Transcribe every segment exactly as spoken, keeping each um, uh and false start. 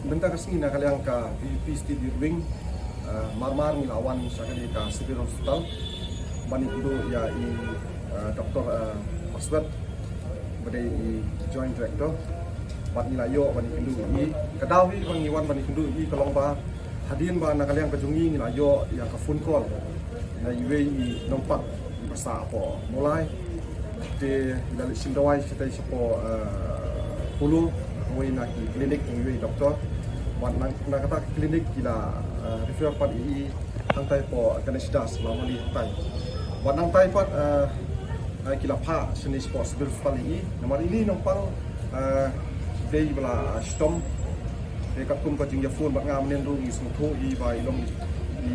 Mynta ka sngi na ka liang ka VPP State Youth Wing, eh, mar mar ngi la wan sha kane ka Civil Hospital ban ïakynduh ïa i, eh, Doctor, eh, Paswet, ba dei i Joint Director. Bad ngi la ïoh ban ïakynduh ïa i. Ka daw hi ba ngi wan ban ïakynduh ïa i ka long ba hadien ba na ka liang ka jong ngi ngi la ïoh ïa ka phone call na iwei i nongpang iba sah hapoh Mawlai. Te i la leit shim dawai shatei shapoh, eh, Polo, kawei na ki clinic jong iwei i doctor. Bad na, na kata ka clinic ki la, eh, refer pat ïa i hangtai hapoh Ganesh Das Lamali hangtai. Bad nangtai pat, eh, eh, ki la phah shane shapoh Civil Hospital ïa i. Namar ine i nongpang, eh, dei ba la, eh, shitom. Te katkum ka jingïaphone bad nga mynhynnin ruh ngi sngewthuh ïa i ba i long i,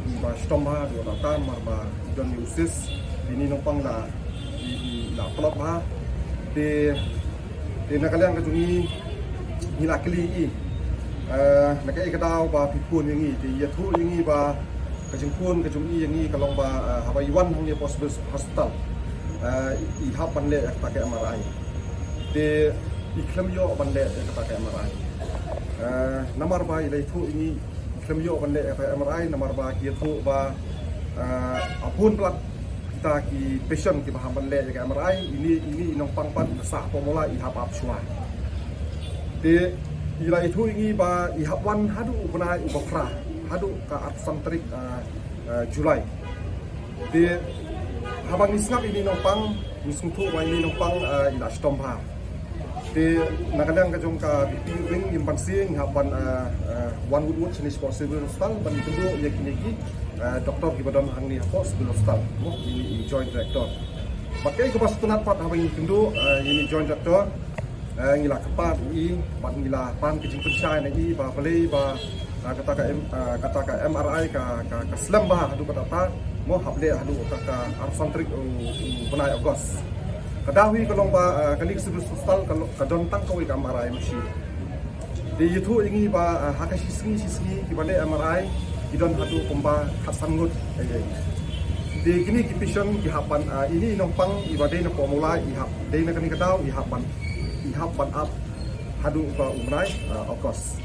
i ba shitom bha, dei ba la tan namar ba i don ïa u cyst. Ine i nongpang la, i, i la tlot bha. Te, te na ka liang ka jong ngi ngi la kylli ïa i, eh, na kaei ka daw ba phi phone ïa ngi. Te i ïathuh ïa ngi ba ka jingphone ka jong i ïa ngi ka long ba, eh, haba i wan hangne hapoh Civil Hospital, eh, i hap ban leh ïa kata ka MRI. Te i khlem ïoh ban leh ïa kata ka MRI. Eh, namar ba i la ïathuh ïa ngi i khlem ïoh ban leh ïa kata ka MRI namar ba ki ïathuh ba, eh, a bun palat kita ki patient kiba hap ban leh ïa ka MRI, ine, ine i nongpang pat ba sah hapoh Mawlai i hap ap shuwa. Te i la ïathuh ïa ngi ba i hap wan haduh u bnai uba phra, haduh ka arphew san tarik, eh, eh, July. Te haba ngi sngap ïa ine i nongpang, ngi sngewthuh ba ine i nongpang, eh, i la shitom bha. Te na ka liang ka jong ka VPP Youth Wing ngim banse, ngi hap ban, eh, eh, wan wut wut shane shapoh Civil Hospital ban ïakynduh ïa kine ki, eh, doctor kiba don hangne hapoh Civil Hospital, mo, ine i Joint Director. Bad kaei kaba sngewtynnat pat haba ngi ïakynduh, eh, ïa ine i Joint Director, eh, ngi la kyrpad ïa i bad ngi la pan ka jingpynshai na i ba balei ba, ah, kata ka M-, ah, kata ka MRI ka, ka, ka slem bha haduh katta katta, mo, hap leh haduh kata ka arphew san tarik u, u bnai August. Ka daw hi ka long ba, ah, kane ka Civil Hospital ka lo-, ka don tang kawei ka MRI machine. Te i ïathuh ïa ngi ba, ah, ha ka shi sngi shi sngi kiba leh MRI ki don haduh kumba khatsan ngut. Te kine ki patient ki hap ban, ah, ine i nongpang iba dei na hapoh Mawlai i hap, dei na kane ka daw i hap ban, i hap ban ap haduh ba u bnai, ah, August.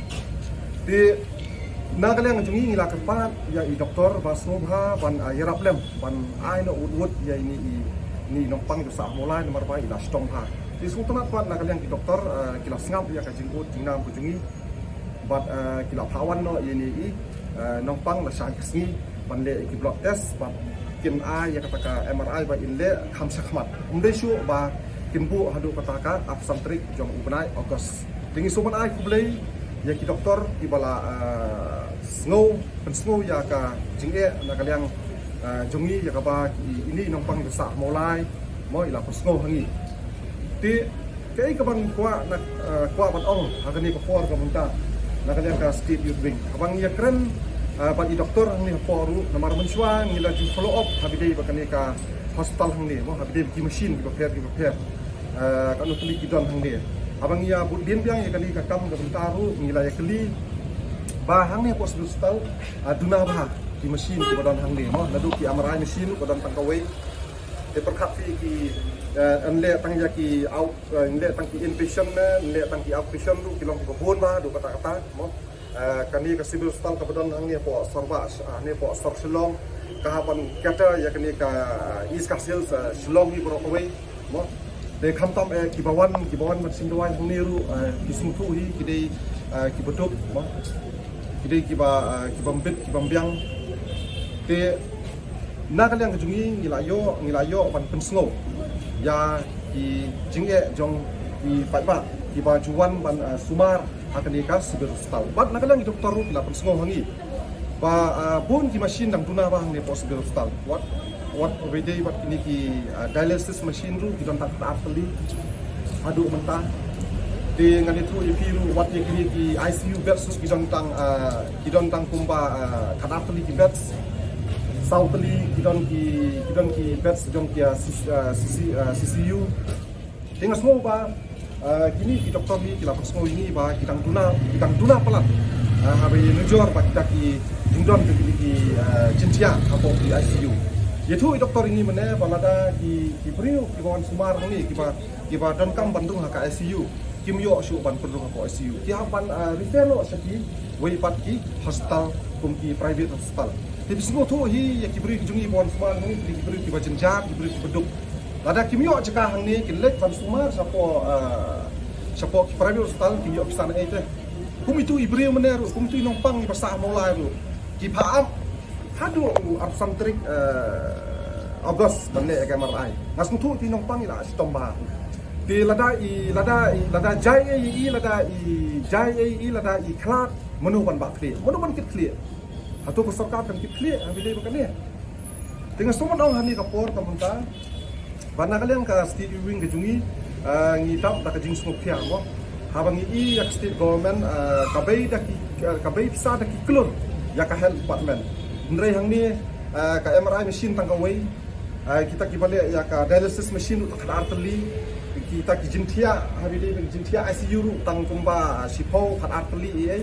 Te na ka liang jong ngi ngi la kyrpad ïa i doctor ba sngewbha ban, ah, ïarap lem ban ai noh wut wut ïa ine i, ine i nongpang iba sah ha Mawlai namar ba i la shitom bha. Te sngewtynnat pat na ka liang ki doctor, ah, ki la sngap ïa ka jingud jingnam ka jong ngi. Bad, eh, ki la phah wan noh ïa ine i, eh, nongpang lashai ka sngi ban leh ïa ki blood test bad kin ai ïa kata ka MRI ba in leh kham shakhmat. Ym dei shuh ba kin buh haduh kata ka arphew san tarik jong u bnai August. Te ngi sngewbha ban ai khublei ïa ki doctor kiba la, eh, sngew, pynsngew ïa ka jingeh na ka liang, eh, jong ngi ïa kaba i, ine i nongpang iba sah ha Mawlai, mo, i la pynsngew ha ngi. Te kaei kaba ngi kwah na, eh, kwah ban ong ha kane ka por ka mynta na ka liang ka State Youth Wing, haba ngi ïakren, eh, bad i doctor hangne hapoh ruh, namar mynshuwa ngi la ju follow up haba ïadei bad kane ka hospital hangne, mo, haba ïadei bad ki machine kiba pher kiba pher, eh, katno tylli ki don hangne. Haba ngi ïa bud dien biang ïa kane ka kam ka bynta ruh ngi la ïakylli ba hangne hapoh Civil Hospital, eh, duna bha ki machine kiba don hangne, mo, naduh ki MRI machine ruh ka don tang kawei. Te pyrkhat phi ki, eh, yn leh tang ïa ki out, eh, yn leh tang ki inpatient ne, yn leh tang ki outpatient ruh ki long kiba bun bha haduh katta katta, mo. Eh, kane ka Civil Hospital kaba don hangne hapoh Sorbah, ah, hangne hapoh sor Shillong, ka hap ban cater ïa kane ka, eh, East Khasi Hills, eh, Shillong hi baroh kawei, mo. Te khamtam, eh, kiba wan, kiba wan ban shim dawai hangne ruh, eh, ki sngewthuh hi ki dei, eh, kiba duk, mo. Ki dei kiba, eh, kiba mbit, kiba mbiang. Te na ka liang ka jong ngi ngi la ïoh, ngi la ïoh ban pynsngew ïa ki jingeh jong ki paidbah kiba ju wan ban, eh, sumar ha kane ka Civil Hospital. Bad na ka liang ki doctor ruh ki la pynsngew ha ngi ba, eh, bun ki machine dang duna bha hangne hapoh Civil Hospital. Wat, wat ba ïadei bad kine ki, eh, dialysis machine ruh ki don tang khatar tylli haduh mynta. Te ngan ïathuh ïa phi ruh wat ïa kine ki ICU beds ruh ki don tang, eh, ki don tang kumba, eh, khatar tylli ki beds. Saw tylli ki don ki, ki don ki beds jong ki, eh, CC, eh, CC, eh, CCU. Te nga sngew ba, eh, kine ki doctor hi ki la pynsngew ïa ngi ba ki dang duna, ki dang duna palat, eh, haba ïanujor bad kita ki jingdon jong kine ki, eh, jingthiah hapoh ki ICU. Ïathuh i doctor ïa ngi mynne ba lada ki, ki briew kiba wan sumar hangne kiba, kiba donkam ban rung ha ka ICU, kim ïoh shuh ban pynrung hapoh I C U. Ki hap ban, ah, refer noh sha kiwei pat ki hospital kum ki private hospital. Te phi sngewthuh hi ïa ki briew ki jong ngi ba wan sumar hangne, ki briew kiba jynjar, ki briew kiba duk. Lada kim ïoh jaka hangne, kin leit ban sumar shapoh, ah, shapoh ki private hospital, kim ïoh pisa naei te. Kum itu i briew mynne ruh, kum itu i nongpang iba sah ha Mawlai ruh, ki pha ap haduh u arphew san tarik, eh, August ban leh ïa ka M R I. Nga sngewthuh iti i nongpang i la shitom bha. Te lada i, lada i, lada jai ei i, lada i jai ei i, lada i khlad, mano ban bah khlieh, mano ban kit khlieh? Hato ka sorkar kan kit khlieh ha ba ïadei bad kane? Te nga sngewbha ong ha kane ka por ka mynta ba na ka liang ka state wing ka jong ngi, ah, ngi dap da ka jingsngewkhia mo. Haba ngi i ïa ka state government, ah, ka bei da ki, ah, ka bei pisa da ki klur ïa ka health department. Hynrei hangne, ah, ka M R I machine tang kawei, ah, kita kiba leh ïa ka dialysis machine ruh tang khatar tylli, kita ki jingthiah, ha ba ïadei ki jingthiah I C U ruh tang kumba, ah, shiphew khatar tylli ei ei.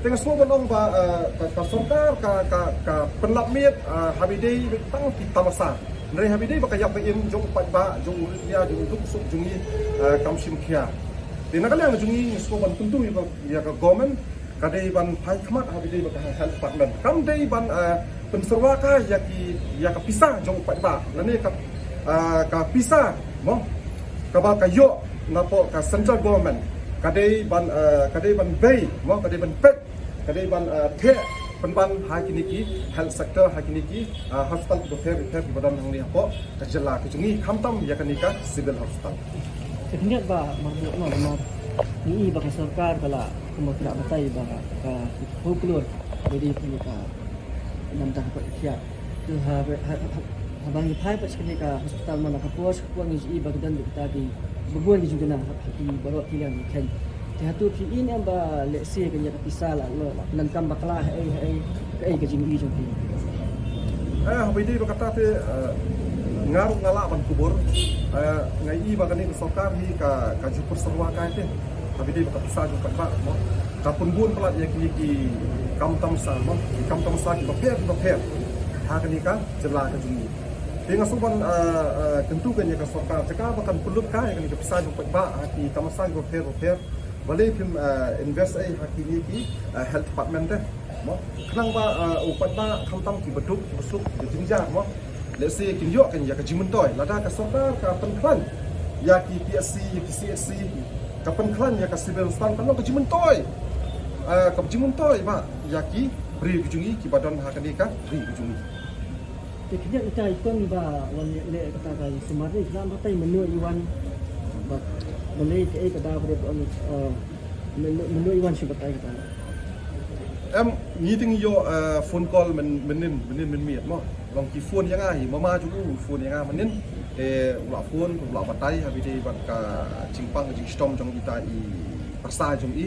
Te nga sngewbha ong ba, eh, ka, ka sorkar ka, ka, ka pynlap miet, eh, ha ba ïadei bad tang ki tamasa. Hynrei ha ba ïadei bad ka ïap ka im jong u paidbah, jong u rit ria, jong u duk suk jong ngi, eh, kam shim khia. Te na ka liang jong ngi, ngi sngewbha ban kyntu ïa ka, ïa ka government, ka dei ban phai khmat ha ba ïadei bad ka health department. Kam dei ban, eh, pynsyrwa kai ïa ki, ïa ka pisa jong u paidbah. Lane ka, eh, ka pisa mo, kaba ka ïoh napoh ka central government, ka dei ban, eh, ka dei ban bei mo, ka dei ban peit, ka dei ban, eh, theh pynban ha kine ki health sector, ha kine ki, eh, hospital kiba pher pher kiba don hangne hapoh ka jylla ka jong ngi, khamtam ïa kane ka civil hospital. Te khyndiat ba marwei, namar ngi i ba ka sorkar ka la kumba ka la batai ba ka, ka, ka phew klur ba dei kane ka namta ka kot ka thiah. Te ha, ha, ha, ha, haba ngi phai pat sha kane ka hospital man la ka por sha ka por ngi ju i ba ka don bad kita ki ba bun ki jingkena ha ki baroh ki liang ki kheiñ. Te hato phi i ne em ba lehse kane ka pisa la, la, la pyndonkam bakla ha ei ha ei, kaei ka jingmut jong phi? Eh, ha ba ïadei bad kata te, eh, nga ruh nga lah ban kubur, eh, nga i ba kane ka sorkar hi ka, ka ju pynsyrwa kai te ha ba ïadei bad ka pisa jong u paidbah mo. Ka pynbun palat ïa kine ki kam tamasa mo, ki kam tamasa kiba pher kiba pher ha kane ka jylla ka jong ngi. Te nga sngewbha ban, eh, eh, kyntu kein ïa ka sorkar, jaka ba kan pynlut kai ïa kane ka pisa jong u paidbah ha ki tamasa kiba pher kiba pher, balei phim, eh, invest ei ha kine ki, eh, health department te mo. Khnang ba, eh, u paidbah khamtam kiba duk kiba suk kiba jynjar mo, lehse kin ïoh kein ïa ka jingmyntoi. Lada ka sorkar ka pynkhlaiñ ïa ki P H C, ïa ki C H C, ka pynkhlaiñ ïa ka civil hospital, kan long ka jingmyntoi, eh, ka jingmyntoi ba ïa ki briew ki jong ngi kiba don ha kane ka ri ka jong ngi. Te khyndiat ita i kong ba wan leh kata ka sumar ne, khnang ba batai mano i wan, ba balei kaei ka daw ba dei ba ong, eh, mano, mano i wan shu batai kata. Em, ngi te ngi ïoh, eh, phone call myn, mynnin, mynnin mynmiet mo. Long ki phone ïa nga hi, mama jong u phone ïa nga mynnin. Te u la phone, u la batai ha ba ïadei bad ka jingpang jingshitom jong ita i pyrsa jong i.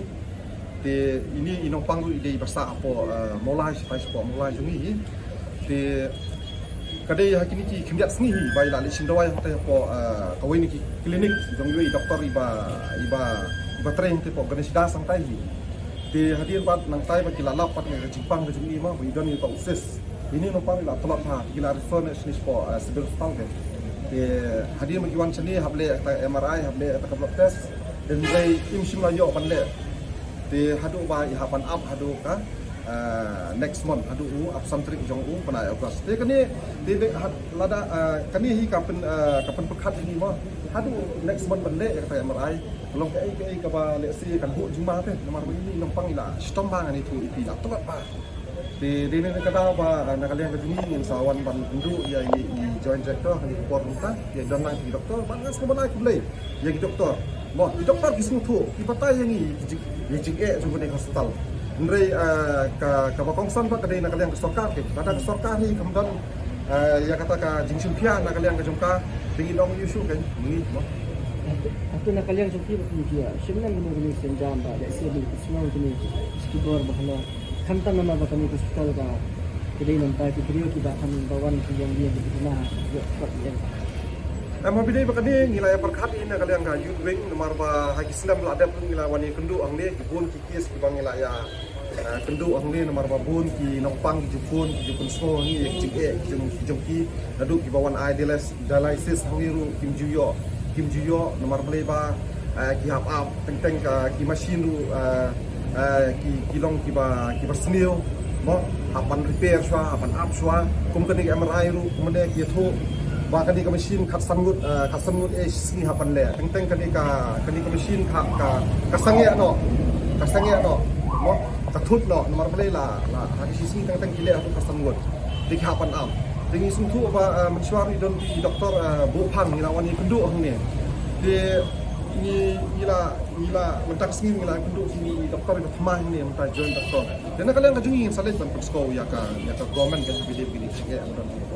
Te ine i nongpang ruh i dei i ba sah hapoh, eh, Mawlai, shatai shapoh Mawlai jong ngi hi. Te ka dei ha kine ki khyndiat sngi hi ba i la leit shim dawai hangtai hapoh, eh, kawei na ki klinik jong iwei i doktor iba, iba, iba trei hangtai hapoh Ganesh Das hangtai hi. Te hadien bad nangtai ba ki la lap pat na ka jingpang ka jong i mo, ba i don ïa uta u cyst. Ine i nongpang i la tlot bha, ki la refer noh shane shapoh, eh, civil hospital te. Te hadien ba ki wan shane hap leh kata M R I, hap leh kata ka blood test. Hynrei im shym la ïoh ban leh. Te haduh ba i hap ban ap haduh ka, eh, next month, haduh u arphew san tarik jong u bnai August. Te kane, te dei ha, lada, eh, kane hi ka pyn, eh, ka pynpyrkhat ïa ngi mo. Haduh next month ban leh ïa kata M R I. Long kaei kaei kaba lehse kan buh jingma te. Namar ba ine i nongpang i la shitom bha ngan ïathuh ïa phi, i la tlot bha. Te dei na ka daw ba, eh, na ka liang ka jong ngi ngin sa wan ban kynduh ïa i, i Joint Director ha kane ka por mynta, ïa don lang ki doktor, ba nga sngewbha ban ai khublei ïa ki doktor. Mo, ki doktor ki sngewthuh, ki batai ïa ngi ïa ki jing, ïa ki jingeh jong kane ka hospital. Hynrei, eh, ka, kaba kongsan pat ka dei na ka liang ka sorkar kein. Lada ka sorkar hi kam don, eh, ïa kata ka jingshim khia na ka liang ka jong ka, te ngin ong ïa u shuh kein, ngi, mo. Hato na ka liang jong phi ba phi ïa shim lang kano kano ka sienjam ba lehse ba ki sngew kine ki bor ba halor. Khamtam namar ba kane ka hospital ka, ka dei namar ki briew kiba kham ba wan ki ïeng ïeng ki kena ïoh kot ïeng. Em, ha ba ïadei bad kane ngi la ïa pyrkhat ïa na ka liang ka Youth Wing namar ba ha ki snem ba la dep ngi la wan ïakynduh hangne, ki bun ki case kiba ngi la ïa, eh, kynduh hangne namar ba bun ki nongpang ki ju phone ki ju pynsngew hangne ïa ki jingeh ki jong, ki jong ki, naduh kiba wan ai dialysis, dialysis hangne ruh kim ju ïoh, kim ju ïoh namar balei ba, Eh, ki hap ap teng teng ka ki machine ruh, eh, eh, ki, ki long kiba, kiba sniew, mo, hap ban repair shuwa, hap ban ap shuwa, kum kane ka M R I ruh, kum kane ki ïathuh ba kane ka machine khatsan ngut, eh, khatsan ngut eh shi sngi hap ban leh. Teng teng kane ka, kane ka machine ka, ka, ka sangeh noh, ka sangeh noh, mo, ka thut noh, namar balei la, la, ha ki shi sngi teng teng ki leh haduh khatsan ngut. Te ki hap ban ap. Te ngi sngewthuh ba, eh, mynshuwa ruh i don i doktor, eh, buh phang, ngi la wan ïakynduh hangne. Te ngi, ngi la, ngi la, mynta ka sngi ngi la ïakynduh ïa i doktor iba thma hangne, mynta joint doctor. Te na ka liang ka jong ngi ngin sa leit ban pynskhem ïa ka, ïa ka government ka H B D kine ki sangeh ba don hangne.